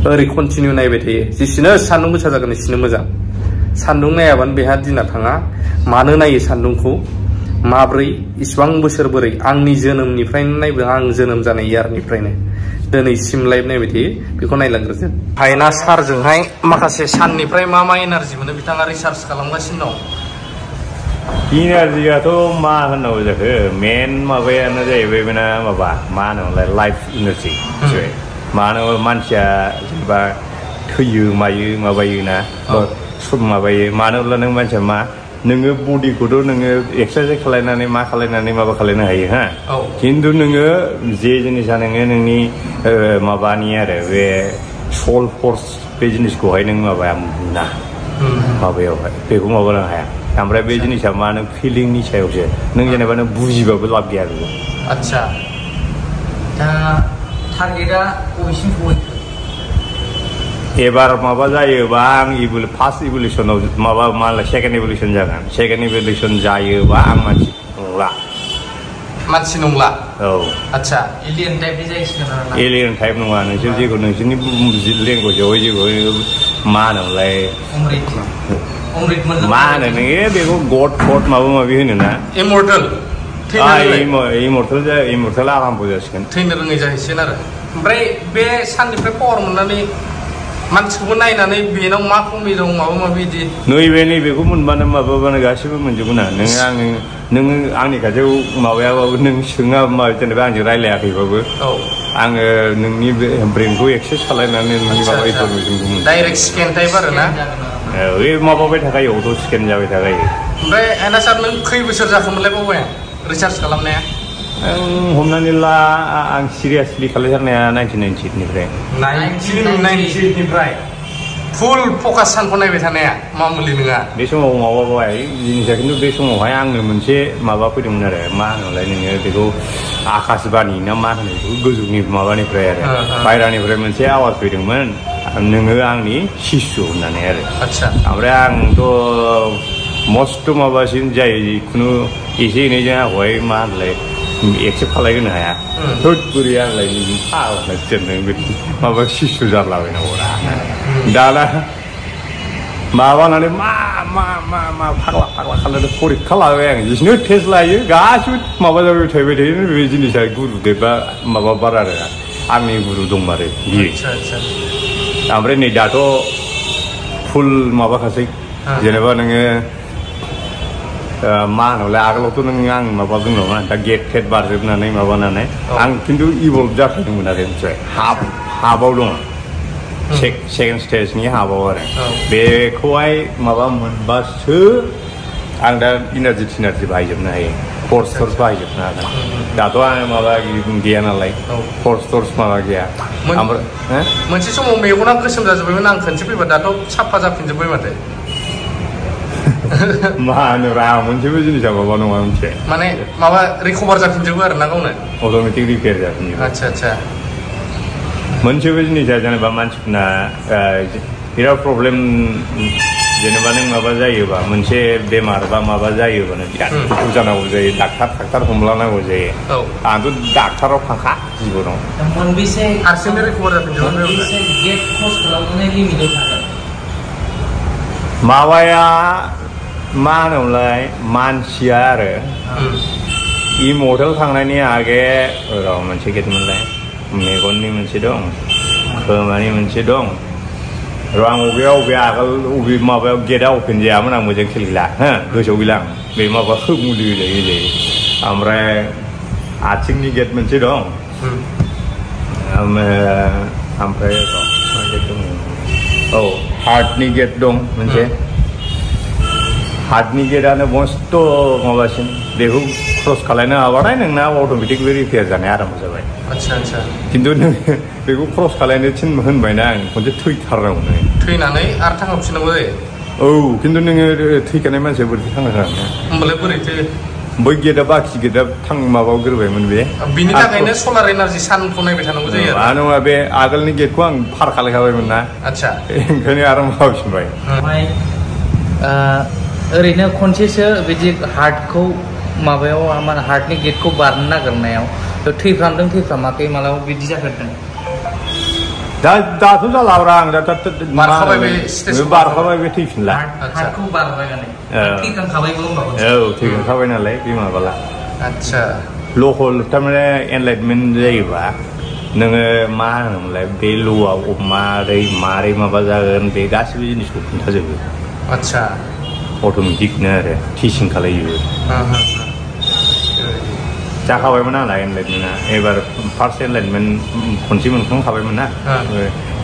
ओरै कन्टिनिउ नायबाय थायो जेसेनो सान्दुं गोसा जागोन एसेनो मोजां सान्दुं नायाबानो बेहा दिना थाङा मानो नायो सान्दुंखौ माब्रै इसिबां बोसोर बोरै आंनि जोनोमनिफ्रायनो नायबो आं जोनोम जानाय इयारनिफ्रायनो दिनैसिम लाइभ नायबाय थायो बेखौ नायलांग्रोजों हायना सारजोंहाय माखासे साननिफ्राय मा एनार्जि मोनो बिथाङा रिसार्च खालामगासिनो दं इनार्जियाथ' मा होननांगौ जाखो मेन माबायानो जाहैबाय बेना माबा मा होनोमोनलाय लाइफ इनार्जि मानो मानसिया जेनेबा थैयो मायो माबायोना सब माबायो मानो होनब्ला नों मानसिया मा नोङो बडिखौथ' नोङो एक्सारसाइज खालायनानै मा खालायनानै माबा खालायनो हायो हा खिन्थु नोङो जे जिनिसा नोङो नोंनि माबानि आरो बे सोल फर्स बे जिनिसखौहाय नों माबाया ना माबायावहाय बेखौ माबानो हाया ओमफ्राय बे जिनिसा मा नों फिलिंनि सायावसो नों जेनेबा नों बुजिबाबो लाब गैया बेखौ आदसा दा टारगेटआ बबेसिम सहैखो एबार माबा जायोबा आं फार्स्ट इभलिउसनाव माबा मालाय सेकेन्ड इभलिउसन जागोन सेकेन्ड इभलिउसन जायोबा आं मानसि नंला औ आदसा एलियन टाइपनि जाहैसिगोन आरोना एलियन टाइप नङा नोंसोर जेखौ नोंसोरनि लेंगुवेजावहाय जेखौ मा होनोमोनलाय मा होनो नोङो बेखौ गड माबा माबि होनो ना इमर्टेल इमर्टेल आरामबो जासिगोन थैनो रोङै जाहैसिगोन आरो ओमफ्राय बे साननिफ्राय पावार मोननानै मानसिखौबो नायनानै बेनाव मा खमि दं माबा माबि बिदि नैबेखौ मोनबानो माबाबानो गासिबो मोनजोबगोन ना नोङो आंनि खाथियाव माबायाबाबो नों सोङा माबा जेनेबा आंजों रायलायाखैबाबो आङो नोंनि बे ब्रेनखौ एक्सेस खालायनानै नोंनि माबा इनफरमेसनखौ मोनो डाइरेक्ट स्केन टाइप आरो ना बे माबाबाय थाखायो अट' स्केन जाबाय थाखायो ओमफ्राय आयना सार नों खै बोसोर जाखोमोनलाय बावबाय रिसार्च खालामनाया हमनानै ला आं सिरियासलि खालायथारनाया 1998निफ्राय फुल फकास सानखौ नायबाय थानाया मामुलि नङा बे समाव माबाबाय जिनिसा खिन्थु बे समावहाय आंनो मोनसे माबा फैदोंमोन आरो मा होनोमोनलाय नोङो बेखौ आकाशबाणी ना मा होनो बेखौ गोजौनि माबानिफ्राय आरो बायरानिफ्राय मोनसे आवाज फैदोंमोन नोङो आंनि शिशु होननानै आरो आदसा ओमफ्राय आंथ' मस्त' माबासिन जायो जिखुनु एसे एनैजों आंखौहाय मा होनलाय एक्सेप्ट खालायहोनो हाया बोरै आंलाय माबा शिशु जारलाबायनांगौ दाना माबानानै मा फाग्ला खालामनानै परिखा लाबाय आं जिसिनो टेस्ट लायो गासिबो माबा जाबाय थाबाय थायो बे जिनिसा गुरुदेबा माबा बार आरो आंनि गुरु दंमारो बियो ओमफ्राय नै दाथ' फुल माबाखासै जेनेबा नोङो मा होनोमोनलाय आगोलावथ' नों आं माबा बुंदोंमोन दा गेट फेट बारजोबनानै माबानानै आं खिन्थु इभल्भ जाफैदोंमोन आरो ओमफ्राय हाबाव दङ सेकेन्ड स्टेजनि हाबाव आरो बेखौहाय माबा मोनबासो आं दा इनार्जि थिनार्जि बाहायजोबनो हायो फर्स बाहायजोबनो हागोन दाथ' आं माबा गैया नालाय फर्स माबा गैया ओमफ्राय मोनसे समाव मेगना गोसोम जाजोब्बायमोन आं खनसे फैबा दाथ' साफा जाफिनजोब्बाय माथो मा होनोब्रा मोनसेबो जिनिसा माबा नङा मोनसे माने माबा रिकभार जाफिनजोबो आरो ना गावनो अट'मेटिक रिपेयार जाफिनजोबो आदसा मोनसेबो जिनिसा जेनेबा मानसिफोरना बिराद प्रब्लेम जेनेबा नों माबा जायोबा मोनसे बेमार बा माबा जायोबानो बिराद दुखु जानांगौ जायो डाक्टार हमलानांगौ जायो आंथ' डाक्टाराव थांखा जिबनाव मोनबेसे हारसिंनो रिकभार जाफिनजोबो माबाया मा होनोमोनलाय मानसिया आरो इमर्टेल थांनायनि आगे र' मोनसे गेटमोनलाय मेगननि मोनसे दं खोमानि मोनसे दं र' आं बबे आगोल बबे माबायाव गेटआ अपेन जायामोन आं मोजां खेल गैला गोसोआव गैला आं बे माबा मुलि होजायो ओमफ्राय आथिंनि गेट मोनसे दं ओमफ्राय औ हार्टनि गेट दं मोनसे हार्टनि गेटआनो मस्त' माबासिन बेखौ क्रस खालायनो हाबाथाय नोंना अट'मेटिक रिपेयार जानाया आराम जाबाय आदसा खिन्थु नों बेखौ क्रस खालायनो होनबायना आं खनसे थैथारनांगौ नोङो थैनानै आरो थांफिननांगौ जायो औ खिन्थु नोङो थैखानाय मानसिया बोरै थांनो हागोन होमबालाय बोरैथो बै गेटआ बाखि गेटआ माबायाव गोरोबायमोन बे बिनि थाखायनो सलार एनार्जि सानखौ नायबाय थानांगौ जायो आरो नङा बे आगोलनि गेटखौ आं फार खालायखाबायमोन ना आदसा ओंखायनो आराम माबाफिनबाय ओरैनो खनसेसो बिदि हार्टखौ माबायाव हार्टनि गेटखौ बारनो नागिरनायाव थैफ्रामदों थैफ्रामाखै मालाबा बिदि जाफेरदों दाथ' जालाब्रा आं दा बारखाबाय बे स्टेजखौ बारखाबाय बे थैफिनला हार्टखौ बारबाय माने थैखांखाबायबो होनबाबो औ थैखांखाबाय नालाय बे माबाला आतसा लकल थारमाने एनलाइटमेन्ट जायोबा नोङो मा होनोमोनलाय बे ल'आव मारै माबा जागोन बे गासिबो जिनिसखौ खोन्थाजोबो आतसा अट'मेटिकनो आरो टिचिं खालायजोबो जाखाबायमोन नालाय एनलाइटमेन्टआ एबार फार्स्ट एनलाइटमेन्ट खनसे मोनखांखाबायमोन ना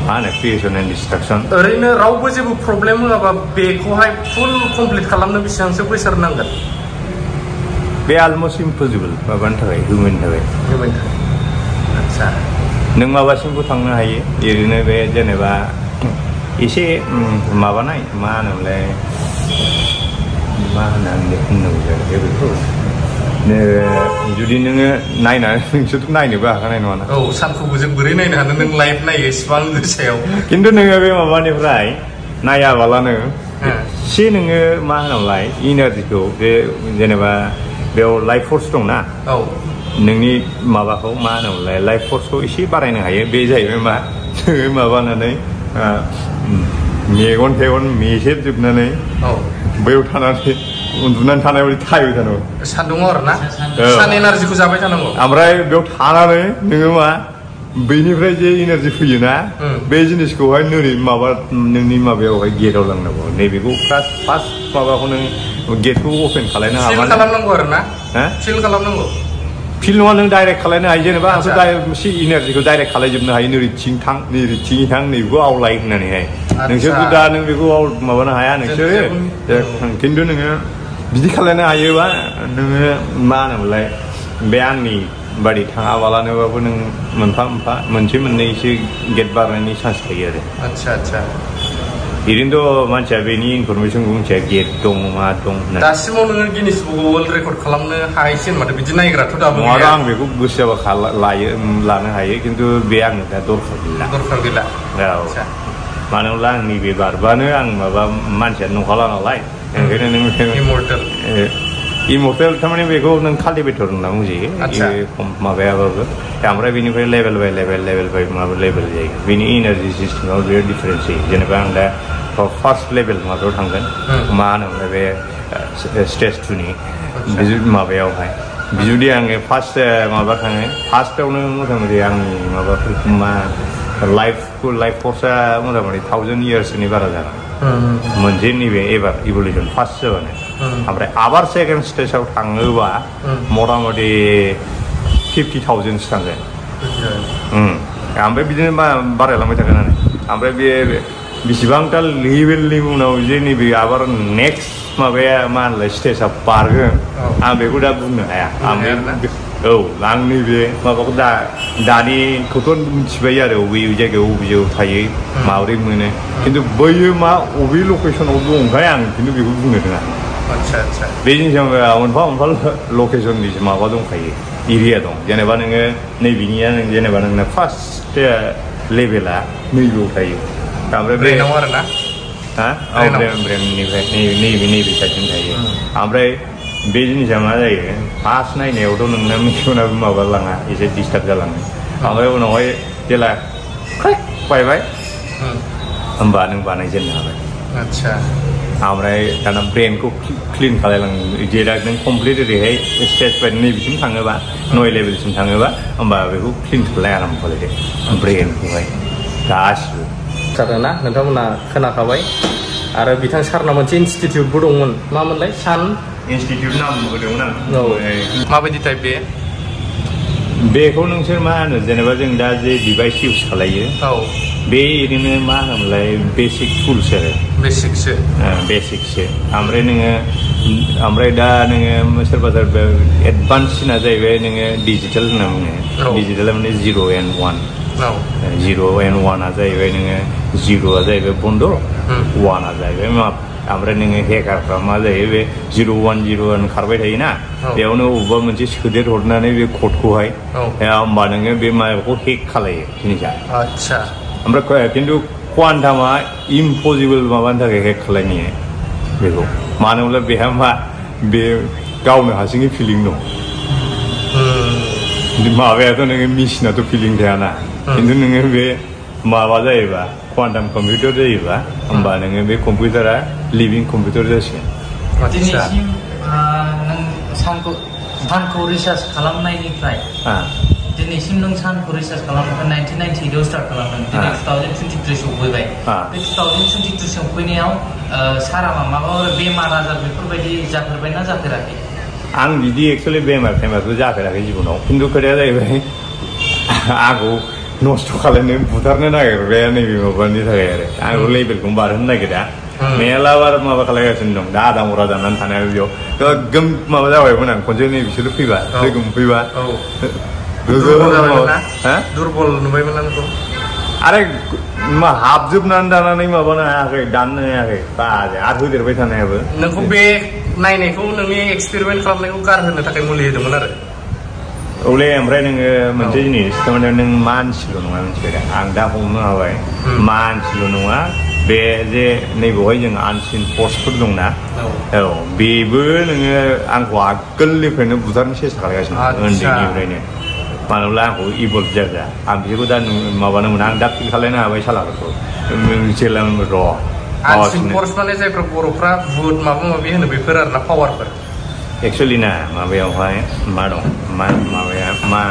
मा होनो क्रिएसन एन्ड डिस्ट्राक्सन ओरैनो रावबो जेबो प्रब्लेम होआबा बेखौहाय फुल कमप्लिट खालामनो बेसेबांसो बोसोर नांगोन बे अलमस्ट इम्पसिबल माबानि थाखाय हिउमेननि थाखाय आतसा नों माबासिमबो थांनो हायो ओरैनो बे जेनेबा एसे माबानाय मा होनोमोनलाय मा होननानै होननांगौ जायो बेखौ जुदि नोङो नायनानै नोंसोरथ' नायनोबो हाखानाय नङा ना औ सानखौबो जों बोरै नायनो हानो नों लाइभ नायो इसिबां गोसायाव खिन्थु नोङो बे माबानिफ्राय नायाबालानो एसे नोङो मा होनोमोनलाय इनारजिखौ बे जेनेबा बेयाव लाइफ फर्स दंना औ नोंनि माबाखौ मा होनोमोनलाय लाइफ फर्सखौ एसे बारायनो हायो बे जाहैबाय मा नोङो माबानानै मेगन थेगन मेसेबजोबनानै बैयाव थानानै उन्दुनानै थानाय बायदि थाबाय थानांगौ सान्दुङाव आरो ना सान एनार्जिखौ जाबाय थानांगौ ओमफ्राय बेयाव थानानै नोङो मा बैनिफ्राय जे एनार्जि फैयोना बे जिनिसखौहाय माबा नोंनि माबायावहाय गेटआव लांनांगौ नैबेखौ फार्स्ट माबाखौ नों गेटखौ अपेन खालायनो हाबा फिल खालामनांगौ आरो ना फिल खालामनांगौ फिल नङा नों डाइरेक्ट खालायनो हायो जेनेबा आंथ' एसे इनार्जिखौ डाइरेक्ट खालायजोबनो हायो नैथिं थां नैथिं थां नैबेखौ आवलाय होननानैहाय नोंसोरबो दा नों बेखौ माबानो हाया नोंसोरो खिन्थु नोङो बिदि खालायनो हायोबा नोङो मा होनोमोनलाय बे आंनि बादि थाङाबालानोबाबो नों मोनफा मोनसे मोननैसो गेट बारनायनि चान्स थायो आरो आतसा ओरैनोथ' मानसिया बेनि इनफरमेसनखौ मिथिया गेट दं मा दं दासिमाव नोङो गिनिस बुकआव वर्ल्ड रेकर्ड खालामनो हायोसै होनबाथ' बिदि नायग्राथ' दाबो नङाबा आं बेखौ गोसो जाबा लानो हायो खिन्थु बे आंनो दा दरखार गैला औ मानो होनब्ला आंनि बे बारबानो आं माबा मानसिया नंखाला नालाय ओंखायनो नों इमर्टेल थारमाने बेखौ नों काल्टिभेटर होनना बुंजायो माबायाबाबो ओमफ्राय बेनिफ्राय लेभेल बाय लेभेल माबा लेभेल जायो बेनि इनार्जि सिस्टेमाव बेयो डिफारेन्स जायो जेनेबा आं दा फार्स्ट लेभेल माबायाव थांगोन मा होनोमोनलाय बे स्टेज 2नि माबायावहाय जुदि आङो फार्स्ट माबा थाङो फार्स्टआवनो मथा मथि आंनि माबाफोरखौ मा लाइफ फर्सआ मथा मथि 1000 इयार्सनि बारा जागोन मोनसे नैबे एबार इभलिउसन फार्स्ट जाबानो ओमफ्राय आबार सेकेन्ड स्टेजाव थाङोबा मथा मथि 50,000 थांगोन ओमफ्राय बिदिनो बारायलांबाय थागोन आरो ओमफ्राय बे बेसेबांथा लेभेलनि उनाव जे नैबे आबार नेक्स्ट माबाया मा होनलाय स्टेजआ बारगोन आं बेखौ दा बुंनो हाया औ आं नैबे माबाखौ दानिखौथ' मिथिबाय आरो बबे जायगायाव थायो माबोरै मोनो खिन्थु बैयो मा बबे लकेसनाव दंखाय आं खिन्थु बेखौ बुंनो रोङा बे जिनिसा मोनफा लकेसननि माबा दंखायो एरिया दं जेनेबा नोङो नैबेनिया नों जेनेबा नोंना फार्स्ट लेभेला नैबेयाव थायो ओमफ्राय ब्रेनाव आरो ना ब्रेननिफ्राय नैबे साइडजों थायो ओमफ्राय बे जिनिसा मा जायो फार्स्ट नायनायावथ' नोंना मेगनाबो माबा लाङा एसे डिस्टार्ब जालाङो ओमफ्राय उनावहाय जेला बायबाय होमबा नों बानायजेननो हाबाय ओमफ्राय दाना ब्रेनखौ क्लिन खालायलाङो जेला नों कमप्लिट ओरैहाय स्टेज बाय नैबेसिम थाङोबा 9 लेभेलसिम थाङोबा होमबा बेखौ क्लिन खालाय आराम खालायदो ब्रेनखौहाय गासिबो जादोंना नोंथांमोना खोनाखाबाय आरो बिथां सारना मोनसे इनस्टिटिउटबो दंमोन मामोनलाय सान इनस्टिटिउट नाम होदोंमोन आं माबायदि टाइप बेखौ नोंसोर मा होनो जेनेबा जों दा जे डिभाइस इउज खालायो बे ओरैनो मा होनोमोनलाय बेसिक टुल्स आरो बेसिकसो ओमफ्राय दा नोङो सोरबा एडभान्ससिना जाहैबाय नोङो डिजिटेल होनना बुङो डिजिटेल माने 0 and 1 0 and 1आ जाहैबाय नोङो 0आ जाहैबाय बन्द 1आ जाहैबाय मा ओमफ्राय नोङो हेकारफ्रा मा जायो बे 010 खारबाय थायोना बेयावनो अबेबा मोनसे सोदेर हरनानै बे क'डखौहाय होमबा नोङो बे माबाखौ हेक खालायो जिनिसा ओमफ्राय खिन्थु क्वान्टामा इम्पसिबल माबानि थाखाय हेक खालायनो बेखौ मानो होनब्ला बेहा मा बे गावनो हारसिङै फिलिं दं माबायाथ' नोङो मेसिनाथ' फिलिं थायाना खिन्थु नोङो बे माबा जायोबा क्वान्टाम कम्पिउटार जायोबा होमबा नोङो बे कम्पिउटारा लिभिं कम्पिउटार जासिगोन दिनैसिम नों सानखौ रिसार्च खालामनायनिफ्राय दिनैसिम नों सानखौ रिसार्च खालामनायनिफ्राय 1998 आव स्टार्ट खालामदों दिनै 2023 सफैबाय बे 2023 सफैनायाव सारा माबाफोर बेमार आजार बेफोरबायदि जाफेरबायना जाफेराखै आं बिदि एक्चुअलि बेमारबो जाफेराखै जिबनाव खिन्थु खोथाया जाहैबाय आंखौ नस्थ' खालामनो बुथारनो नागिरबाय नैबे माबानि थाखाय आरो आंखौ लेभेलखौ बारहोनो नागिरा मेला बार माबा खालामगासिनो दं दा आदा मरा जानानै थानाय बेयाव गोगोम माबा जाबायमोन आं खनसे नै बिसोरो फैबा लोगो मोनफैबा दुरबल नुबायमोन आंखौ आरे मा हाबजोबनानै दानानै माबानो हायाखै दाननो हायाखै बाजे आरो होदेरबाय थानायाबो नोंखौ बे नायनायखौ नोंनि एक्सपेरिमेन्ट खालामनायखौ गारहोनो थाखाय मुलि होदोंमोन आरो औले ओमफ्राय नोङो मोनसे जिनिस थारमाने नों मानसिल' नङा मिथिबाय आं दा हमनो हाबाय मानसिल' नङा बे जे नैबेवहाय जों आनसिन फर्सफोर दंना औ बेबो नोङो आंखौ आगोलनिफ्रायनो बुथारनो सेस्था खालामगासिनो उन्दैनिफ्रायनो मानोब्ला आंखौ इभल्भ जाया आं बिसोरखौ दा माबानो मोना आं दा फिल खालामनो हाबाय सालाफोरखौ जेला र' आनसिन फर्स माने जायफ्रा बर'फ्रा भुत माबा माबि होनो बेफोर आरोना पावारफोर एक्चुअली ना माबायावहाय मा दं माबाया मा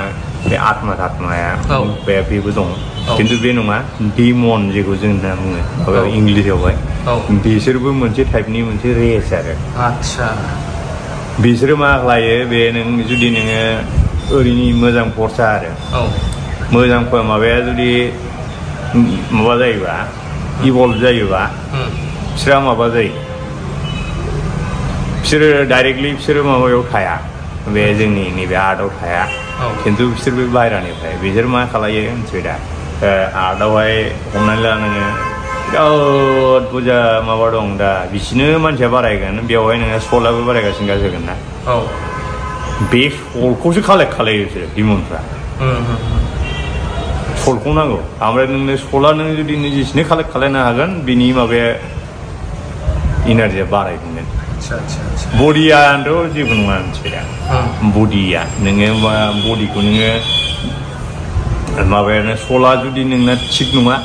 बे आत्माया बे बेबो दं खिन्थु बे नङा डिमन जेखौ जों होनना बुङो माबायाव इंलिसावहाय बिसोरबो मोनसे टाइपनि मोनसे रेस आरो आच्छा बिसोरो मा खालायो बे नों जुदि नोङो ओरैनि मोजां फर्सा आरो मोजां माबाया जुदि माबा जायोबा इभल्भ जायोबा बिसोरा माबा जायो बिसोरो डाइरेक्टलि बिसोरो माबायाव थाया बे जोंनि नैबे आर्टआव थाया खिन्थु बिसोरबो बाहेरानिफ्राय बिसोर मा खालायो मिथिबाय दा आर्टआवहाय हमनानै ला नोङो बिराद बुरजा माबा दं दा बिसिनो मानसिया बारायगोन बेवहाय नोङो सलाबो बारायगासिनो जागोन ना बे सलखौसो कालेक्ट खालायो बिसोरो डिमनफ्रा सलखौ नांगौ ओमफ्राय नोंनो सला नों जुदि जेसेनो कालेक्ट खालायनो हागोन बिनि माबाया इनार्जिया बारायफिनगोन बडियाथ' जेबो नङा मिथिबाय दा बडिया नोङो बडिखौ नोङो माबायानो सला जुदि नोंना थिग नङा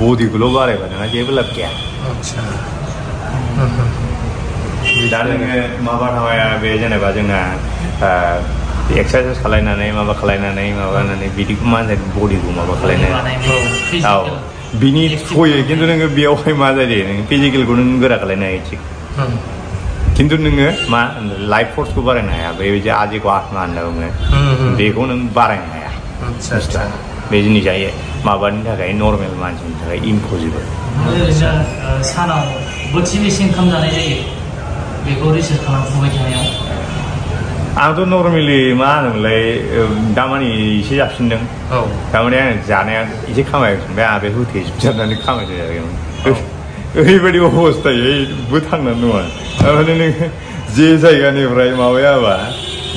बडिखौल' बारायबा नोंहा जेबो लाब गैया दा नोङो माबा थाबाया बे जेनेबा जोंना एक्सारसाइज खालायनानै माबा खालायनानै माबानानै बिदिखौ मा होनो बडिखौ माबा खालायनानै औ बिनि थ्रुयै खिन्थु नोङो बेयावहाय मा जायो नों फिजिकेलखौ नों गोरा खालायनो हायो थिग खिन्थु नोङो मा लाइफ फर्सखौ बारायनो हाया बेबायदि आजिखौ आत्मा होनना बुङो बेखौ नों बारायनो हाया बे जिनिसा माबानि थाखाय नर्मेल मानसिनि थाखाय इम्पसिबल सानाव बोथिबेसे ओंखाम जानाय जायो बेखौ रिसार्च खालामफुबाय थानायाव आंथ' नर्मेलि मा होनोमोनलाय दामानि एसे जाफिनदों दामानि आं जानाया एसे खामायफिनबाय आं बे होथेजोबजानानै खामायजायाखैमोन ओरैबायदि अबस्थायैबो थांनानै नङा थारमाने नोङो जे जायगानिफ्राय माबायाबा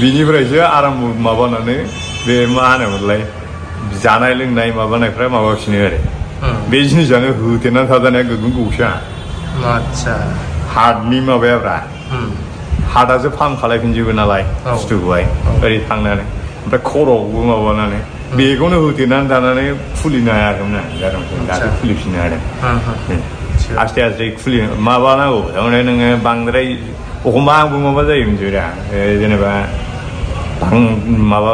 बिनिफ्रायसो आराम माबानानै बे मा होनोमोनलाय जानाय लोंनाय माबानायफ्रा माबाफिनो आरो बे जिनिसानो होथेनानै थाजानाया गोगोम गौसा हार्टनि माबायाब्रा हार्टआसो फार्म खालायफिनजोबो नालाय बुस्थुखौहाय ओरै थांनानै ओमफ्राय खर'आवबो माबानानै बेखौनो होथेनानै थानानै खुलिनो हायाखैमोन आं दासो खुलिफिननो हादों आस्ते आस्ते खुलि माबानांगौ थारमाने नोङो बांद्राय एखमबा आंबो माबा जायो मिथिबाय दा जेनेबा माबा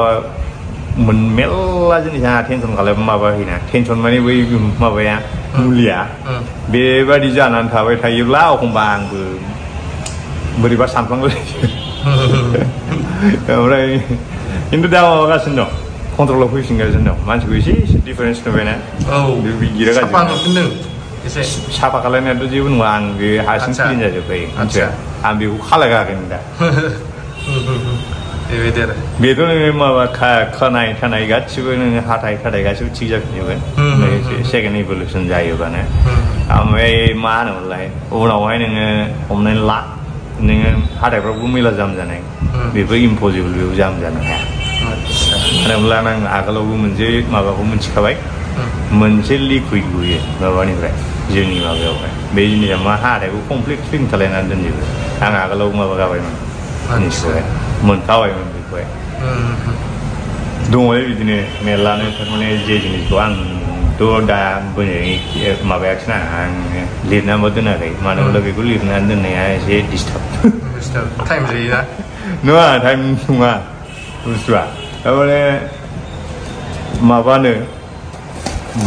मेरला जिनिसा टेनसन खालामबा माबा होयोना टेनसन माने बै माबाया मुलिया बेबादि जानानै थाबाय थायोब्ला एखमबा आंबो बोरैबा सानफ्लांलायो ओमफ्राय खिन्थु दा माबागासिनो दं कन्ट्रलाव फैफिनगासिनो दं मानसिखौ एसे डिफारेन्स नुबायना साफा खालायनायाथ' जेबो नङा आं बे हारसिं क्लिन जाजोबखायो मिथिबाय आं बेखौ खालायगाखैमोन दा बेथ' नोङो माबा खानाय थानाय गासिबो नोङो हाथाय खाथाय गासिबो थिग जाफिनजोबगोन सेकेन्ड इभलिउसन जायोबानो ओमफ्राय मा होनोमोनलाय उनावहाय नोङो हमनानै ला नोङो हाथायफ्रावबो मैला जाम जानाय बेबो इम्पसिबल बेबो जाम जानो हाया मानो होनब्ला आं आगोलावबो मोनसे माबाखौ मिथिखाबाय मोनसे लिकुइड गयो माबानिफ्राय जोंनि माबायावहाय बे जिनिसा मा हाथायखौ कमप्लिट क्लिन खालायनानै दोनजोबो आं आगोलाव माबागाबायमोन जिनिसखौहाय मोनखाबायमोन बेखौहाय दङ बिदिनो मेरलानो थारमाने जे जिनिसखौ आं थ' दा माबायाखै ना आं लिरनाबो दोनाखै मानो होनब्ला बेखौ लिरनानै दोननाया एसे डिस्टार्ब टाइम जायोना नङा टाइम नङा बुस्थुआ थारमाने माबानो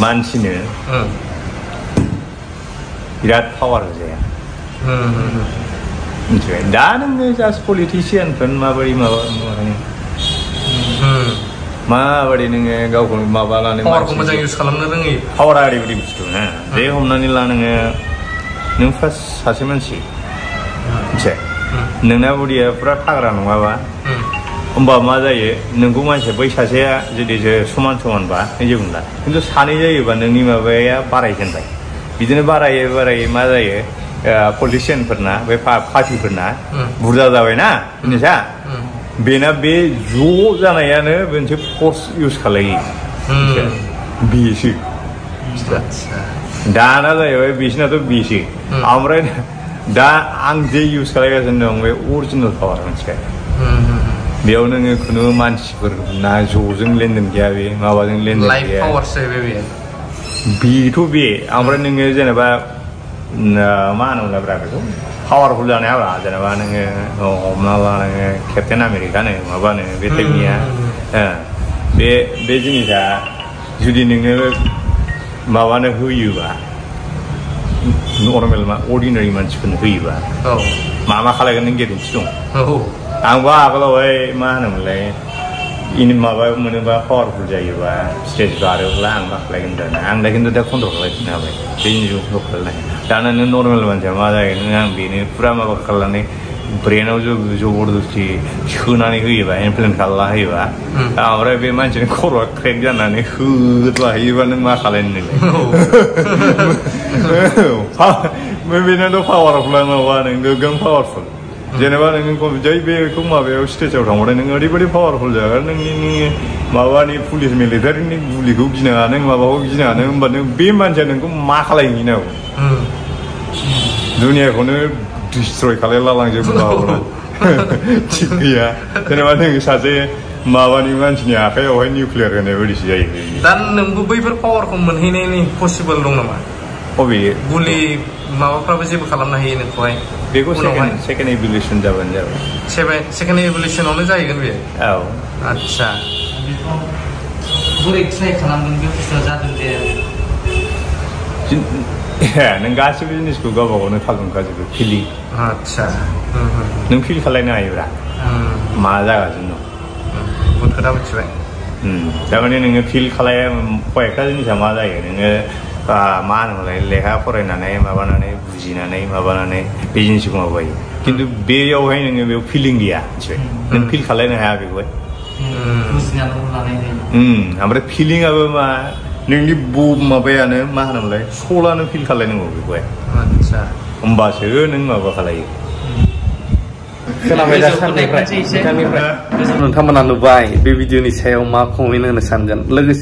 मानसिनो बिराद पावार होजाया मिथिबाय दा नोङो जास्ट पलिटिसियानफोर माबोरै माबायदि नोङो गावखौ माबा लानो पावारखौ मोजां इउज खालामनो रोङै पावारा ओरैबायदि बुस्थु ना बे हमनानै ला नों फार्स्ट सासे मानसि मिथिबाय नोंना बडिया फुरा थाग्रा नङाबा होमबा मा जायो नोंखौ मानसिया बै सासेया जुदि समान समानबा जेबो नंला खिन्थु सानै जायोबा नोंनि माबाया बारायजेनबाय बिदिनो बारायै मा जायो पलिटिसियानफोरना बे पार्टिफोरना बुरजा जाबायना जिनिसा बेना बे ज' जानायानो मोनसे फर्स इउज खालायो बेसो दाना जाहैबाय बिसिनाथ' बेसो ओमफ्राय दा आं जे इउज खालायगासिनो दं बे अरिजिनेल पावार मिथिखायो बेयाव नोङो खुनु मानसिफोर ना ज'जों लेनदेन गैया बे माबाजों लेनदेन गैया बेथ' बे ओमफ्राय नोङो जेनेबा मा होनोमोनलाय ब्रा बेखौ पावारफुल जानायाब्रा जेनेबा नोङो हमना ला नोङो केप्टेन आमेरिकानो माबानो बे टाइपनिया बे जिनिसा जुदि नोङो माबानो होयोबा नर्मेल अर्डिनारि मानसिफोरनो होयोबा मा खालायगोन नों गेरेन्टि दं आंबो आगोलावहाय मा होनोमोनलाय माबा मोनोबा पावारफुल जायोबा स्टेज बारोब्ला आं मा खालायगोन दाना आं दा खिन्थु दा कन्ट्रल खालायफिननो हाबाय बे जिनिसखौ खालायनो दाना नों नर्मेल मानसिया मा जायो नों आं बेनो फुरा माबा खालामनानै ब्रेनाव जबरदस्ति सोनानै होयोबा इमप्लिमेन्ट खालामना होयोबा ओमफ्राय बे मानसिनि खर'आ क्रेक जानानै होद्लाहैयोबा नों मा खालायनो नोंलाय बेनाथ' पावारफुल माबा नों गोगोम पावारफुल जेनेबा नोङो जै बेखौ माबायाव स्टेजाव थांबाथाय नों ओरैबायदि पावारफुल जागोन नोंनि माबानि पुलिस मिलिटारिनि गुलिखौ गिनाङा नों माबाखौ गिनाङा नों होमबा नों बे मानसिया नोंखौ मा खालायहैनांगौ दुनियाखौनो डिस्ट्रय खालायला लांजोबो माबाफोरा थिग गैया जेनेबा नों सासे माबानि मानसिनि आखायावहाय निउक्लियार होनाय बायदिसो जायो दा नोंबो बैफोर पावारखौ मोनहैनायनि पसिबल दं नामा बबे गुलि माबाफ्राबो जेबो खालामनो हायो नोंखौहाय बेखौ सेकेन्ड इभुलेसन जाबानो जाबाय सेकेन्ड इभुलेसनावनो जाहैगोन बे औ आदसा बोरै ट्राइ खालामगोन बे बुस्थुआ जादों जे नों गासिबो जिनिसखौ गावबा गावनो खालामखाजोबो फिलिं आदसा नों फिल खालायनो हायोब्रा मा जागासिनो दं खोथा मिथिबाय थारमाने नोङो फिल खालाया कयेकथा जिनिसा मा जायो नोङो मा होनोमोनलाय लेखा फरायनानै माबानानै बुजिनानै माबानानै बे जिनिसखौ माबायो खिन्थु बेयावहाय नोङो बेयाव फिलिं गैया मिथिबाय नों फिल खालायनो हाया बेखौहाय ओमफ्राय फिलिंआबो मा नोंनि माबायानो मा होनोमोनलाय सलानो फिल खालायनांगौ बेखौहाय आदसा होमबासो नों माबा खालायो खोनाबाय दा साननिफ्राय नोंथांमोना नुबाय बे भिडिअनि सायाव मा कमेन्ट होनो सानगोन लोगोसे